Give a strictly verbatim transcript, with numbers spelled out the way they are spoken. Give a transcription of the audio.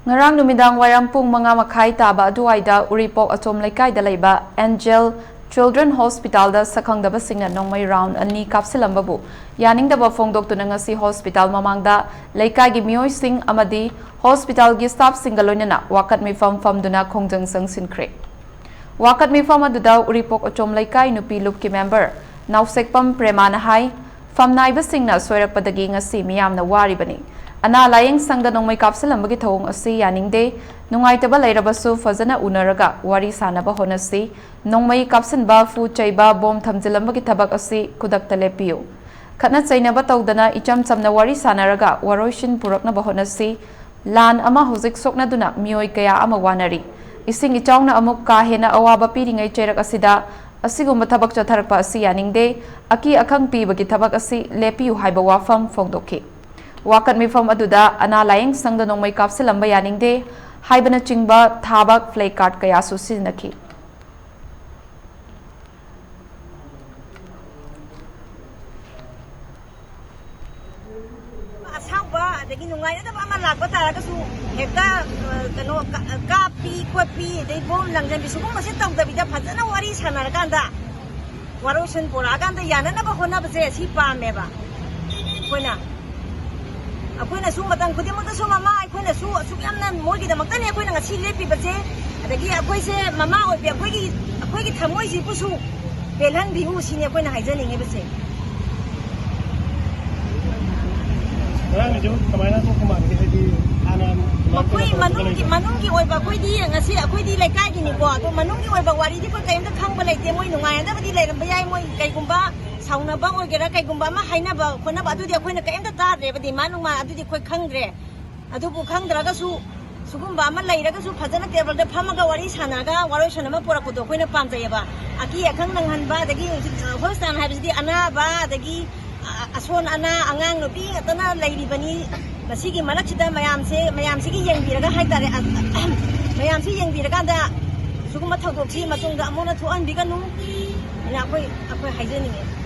ꯉꯔꯥꯡ ꯅꯨꯃꯤꯗꯥꯡ ꯋꯥꯏꯔꯝ ꯄꯨꯡ ꯃꯉꯥ ꯃꯈꯥꯏ ꯇꯥꯕ ꯑꯗꯨꯋꯥꯏꯗ ꯎꯔꯤꯄꯣꯛ ꯑꯆꯣꯝ ꯂꯩꯀꯥꯏꯗ ꯂꯩꯕ ꯑꯦꯟꯖꯦꯜ ꯆꯤꯜꯗ꯭ꯔꯦꯟ ꯍꯣꯁꯄꯤꯇꯥꯜꯗ ꯁꯛꯈꯪꯗꯕꯁꯤꯡꯅ ꯅꯣꯡꯃꯩ ꯔꯥꯎꯟ ꯑꯅꯤ ꯀꯥꯞꯁꯤꯜꯂꯝꯕꯕꯨ ꯌꯥꯅꯤꯡꯗꯕ ꯐꯣꯡꯗꯣꯛꯇꯨꯅ ꯉꯁꯤ ꯍꯣꯁꯄꯤꯇꯥꯜ ꯃꯃꯥꯡꯗ ꯂꯩꯀꯥꯏꯒꯤ ꯃꯤꯑꯣꯏꯁꯤꯡ ꯑꯃꯗꯤ ꯍꯣꯁꯄꯤꯇꯥꯜꯒꯤ ꯁ꯭ꯇꯥꯐꯁꯤꯡꯒ ꯂꯣꯏꯅꯅ ꯋꯥꯀꯠ ꯃꯤꯐꯝ ꯐꯝꯗꯨꯅ ꯈꯣꯡꯖꯪ ꯆꯪꯁꯤꯟꯈ꯭ꯔꯦ꯫ ꯋꯥꯀꯠ ꯃꯤꯐꯝ ꯑꯗꯨꯗ ꯎꯔꯤꯄꯣꯛ ꯑꯆꯣꯝ ꯂꯩꯀꯥꯏ ꯅꯨꯄꯤ ꯂꯨꯞꯀꯤ ꯃꯦꯝꯕꯔ ꯅꯥꯎꯁꯦꯛꯄꯝ ꯄ꯭ꯔꯦꯃꯥꯅ ꯍꯥꯏ, ꯐꯝꯅꯥꯏꯕꯁꯤꯡꯅ ꯁꯣꯏꯔꯛꯄꯗꯒꯤ ꯉꯁꯤ ꯃꯤꯌꯥꯝꯅ ꯋꯥꯔꯤꯕꯅꯤ꯫ ꯑꯅꯥ ꯂꯥꯌꯦꯡ ꯁꯪꯗ ꯅꯣꯡꯃꯩ ꯀꯥꯞꯁꯤꯜꯂꯝꯕꯒꯤ ꯊꯧꯑꯣꯡ ꯑꯁꯤ ꯌꯥꯅꯤꯡꯗꯦ꯫ ꯅꯨꯡꯉꯥꯏꯇꯕ ꯂꯩꯔꯕꯁꯨ ꯐꯖꯅ ꯎꯅꯔꯒ ꯋꯥꯔꯤ ꯁꯥꯅꯕ ꯍꯣꯠꯅꯁꯤ꯫ ꯅꯣꯡꯃꯩ ꯀꯥꯞꯁꯤꯟꯕ, ꯐꯨ ꯆꯩꯕ, ꯕꯣꯝ ꯊꯝꯖꯤꯜꯂꯝꯕꯒꯤ ꯊꯕꯛ ꯑꯁꯤ ꯈꯨꯗꯛꯇ ꯂꯦꯞꯄꯤꯌꯨ꯫ ꯈꯠꯅ ꯆꯩꯅꯕ ꯇꯧꯗꯅ ꯏꯆꯝ ꯆꯝꯅ ꯋꯥꯔꯤ ꯁꯥꯅꯔꯒ ꯋꯥꯔꯣꯏꯁꯤꯟ ꯄꯨꯔꯛꯅꯕ ꯍꯣꯠꯅꯁꯤ꯫ ꯂꯥꯟ ꯑꯃ ꯍꯧꯖꯤꯛ ꯁꯣꯛꯅꯗꯨꯅ ꯃꯤꯑꯣꯏ ꯀꯌꯥ ꯑꯃ ꯋꯥꯅꯔꯤ꯫ ꯏꯁꯤꯡ ꯏꯆꯥꯎꯅ ꯑꯃꯨꯛ ꯀꯥ ꯍꯦꯟꯅ ꯑꯋꯥꯕ ꯄꯤꯔꯤꯉꯩ ꯆꯩꯔꯛ ꯑꯁꯤꯗ ꯑꯁꯤꯒꯨꯝꯕ ꯊꯕꯛ ꯆꯠꯊꯔꯛꯄ ꯑꯁꯤ ꯌꯥꯅꯤꯡꯗꯦ꯫ ꯑꯀꯤ ꯑꯈꯪ ꯄꯤꯕꯒꯤ ꯊꯕꯛ ꯑꯁꯤ ꯂꯦꯞꯄꯤꯌꯨ ꯍꯥꯏꯕ ꯋꯥꯐꯝ ꯐꯣꯡꯗꯣꯛꯈꯤ꯫ ꯋꯥꯀꯠ ꯃꯤꯐꯝ ꯑꯗꯨꯗ ꯑꯅꯥ ꯂꯥꯌꯦꯡ ꯁꯪꯗ ꯅꯣꯡꯃꯩ ꯀꯥꯞꯁꯤꯜꯂꯝꯕ ꯌꯥꯅꯤꯡꯗꯦ ꯍꯥꯏꯕꯅꯆꯤꯡꯕ ꯊꯥꯕ ꯐ꯭ꯂꯦ ꯀꯥꯔꯗ ꯀꯌꯥꯁꯨ ꯁꯤꯖꯤꯟꯅꯈꯤ꯫ ꯑꯁꯥꯎꯕ ꯑꯗꯒꯤ ꯅꯨꯡꯉꯥꯏꯅꯗꯕ ꯑꯃ ꯂꯥꯛꯄ ꯇꯥꯔꯒꯁꯨ ꯍꯦꯛꯇ, ꯑ, ꯀꯩꯅꯣ, ꯀ-, ꯀꯥꯞꯄꯤ ꯈꯣꯠꯄꯤ ꯑꯗꯩ ꯕꯣꯝ ꯂꯪꯖꯟꯕꯤ ꯁꯤꯒꯨꯝꯕꯁꯦ ꯇꯧꯗꯕꯤꯗ ꯐꯖꯅ ꯋꯥꯔꯤ ꯁꯥꯟꯅꯔꯀꯥꯟꯗ ꯋꯥꯔꯣꯏꯁꯤꯟ ꯄꯨꯔꯛꯑꯀꯥꯟꯗ ꯌꯥꯅꯅꯕ ꯍꯣꯠꯅꯕꯁꯦ ꯁꯤ ꯄꯥꯝꯃꯦꯕ ꯑꯩꯈꯣꯏꯅ꯫ ꯑꯩꯈꯣꯏꯅꯁꯨ ꯃꯇꯝ ꯈꯨꯗꯤꯡꯃꯛꯇꯁꯨ ꯃꯃꯥ ꯑꯩꯈꯣꯏꯅꯁꯨ ꯑꯁꯨꯛ ꯌꯥꯝꯅ ꯃꯣꯏꯒꯤꯗꯃꯛꯇꯅꯦ ꯑꯩꯈꯣꯏꯅ ꯉꯁꯤ ꯂꯦꯞꯄꯤꯕꯁꯦ꯫ ꯑꯗꯒꯤ ꯑꯩꯈꯣꯏꯁꯦ ꯃꯃꯥ ꯑꯣꯏꯕꯤ ꯑꯩꯈꯣꯏꯒꯤ, ꯑꯩꯈꯣꯏꯒꯤ ꯊꯃꯣꯏꯁꯤꯕꯨꯁꯨ ꯄꯦꯜꯍꯟꯕꯤꯌꯨ ꯁꯤꯅꯤ ꯑꯩꯈꯣꯏꯅ ꯍꯥꯏꯖꯅꯤꯡꯉꯤꯕꯁꯦ꯫ ꯉꯔꯥꯡꯒꯤꯁꯨ ꯀꯃꯥꯏꯅ ꯊꯣꯛꯄ ꯃꯥꯟꯒꯦ? ꯍꯥꯏꯗꯤ ꯍꯥꯟꯅ ꯃꯈꯣꯏ ꯃꯅꯨꯡꯒꯤ, ꯃꯅꯨꯡꯒꯤ ꯑꯣꯏꯕ ꯑꯩꯈꯣꯏꯗꯤ ꯉꯁꯤ ꯑꯩꯈꯣꯏꯗꯤ ꯂꯩꯀꯥꯏꯒꯤꯅꯤꯀꯣ, ꯑꯗꯣ ꯃꯅꯨꯡꯒꯤ ꯑꯣꯏꯕ ꯋꯥꯔꯤꯗꯤ ꯑꯩꯈꯣꯏ ꯀꯔꯤꯝꯇ ꯈꯪꯕ ꯂꯩꯇꯦ꯫ ꯃꯣꯏ ꯅꯨꯡꯉꯥꯏꯅꯗꯕꯗꯤ ꯂꯩꯔꯝꯕ ꯌꯥꯏ, ꯃꯣꯏ ꯀꯩꯒꯨꯝꯕ ꯁꯥꯎꯅꯕ ꯑꯣꯏꯒꯦꯔꯥ ꯀꯩꯒꯨꯝꯕ ꯑꯃ ꯍꯥꯏꯅꯕ ꯈꯣꯠꯅꯕ ꯑꯗꯨꯗꯤ ꯑꯩꯈꯣꯏꯅ ꯀꯔꯤꯝꯇ ꯇꯥꯗ꯭ꯔꯦꯕ, ꯗꯤꯃꯥꯟ ꯅꯨꯡꯃꯥꯟ ꯑꯗꯨꯗꯤ ꯑꯩꯈꯣꯏ ꯈꯪꯗ꯭ꯔꯦ꯫ ꯑꯗꯨꯕꯨ ꯈꯪꯗ꯭ꯔꯒꯁꯨ ꯁꯤꯒꯨꯝꯕ ꯑꯃ ꯂꯩꯔꯒꯁꯨ ꯐꯖꯅ ꯇꯦꯕꯜꯗ ꯐꯝꯃꯒ ꯋꯥꯔꯤ ꯁꯥꯟꯅꯔꯒ ꯋꯥꯔꯣꯏꯁꯟ ꯑꯃ ꯄꯨꯔꯛꯄꯗꯣ ꯑꯩꯈꯣꯏꯅ ꯄꯥꯝꯖꯩꯌꯦꯕ꯫ ꯑꯀꯤ ꯑꯈꯪ ꯅꯪꯍꯟꯕ, ꯑꯗꯒꯤ ꯍꯣꯁꯄꯤꯇꯥꯜ ꯍꯥꯏꯕꯁꯤꯗꯤ ꯑꯅꯥꯕ, ꯑꯗꯒꯤ, ꯑ, ꯑꯁꯣꯟ ꯑꯅꯥ, ꯑꯉꯥꯡ ꯅꯨꯄꯤ ꯉꯥꯛꯇꯅ ꯂꯩꯔꯤꯕꯅꯤ꯫ ꯃꯁꯤꯒꯤ ꯃꯔꯛꯁꯤꯗ ꯃꯌꯥꯝꯁꯦ, ꯃꯌꯥꯝꯁꯤꯒꯤ ꯌꯦꯡꯕꯤꯔꯒ ꯍꯥꯏꯇꯥꯔꯦ, ꯑ, ꯃꯌꯥꯝꯁꯤ ꯌꯦꯡꯕꯤꯔꯀꯥꯟꯗ ꯁꯤꯒꯨꯝꯕ ꯊꯧꯗꯣꯛꯁꯤ ꯃꯇꯨꯡꯗ ꯑꯃꯨꯛ ꯍꯟꯅ ꯊꯣꯛꯍꯟꯕꯤꯒꯅꯨ ꯍꯥꯏꯅ ꯑꯩꯈꯣꯏ, ꯑꯩꯈꯣꯏ ꯍꯥꯏꯖꯅꯤꯡꯉꯤ꯫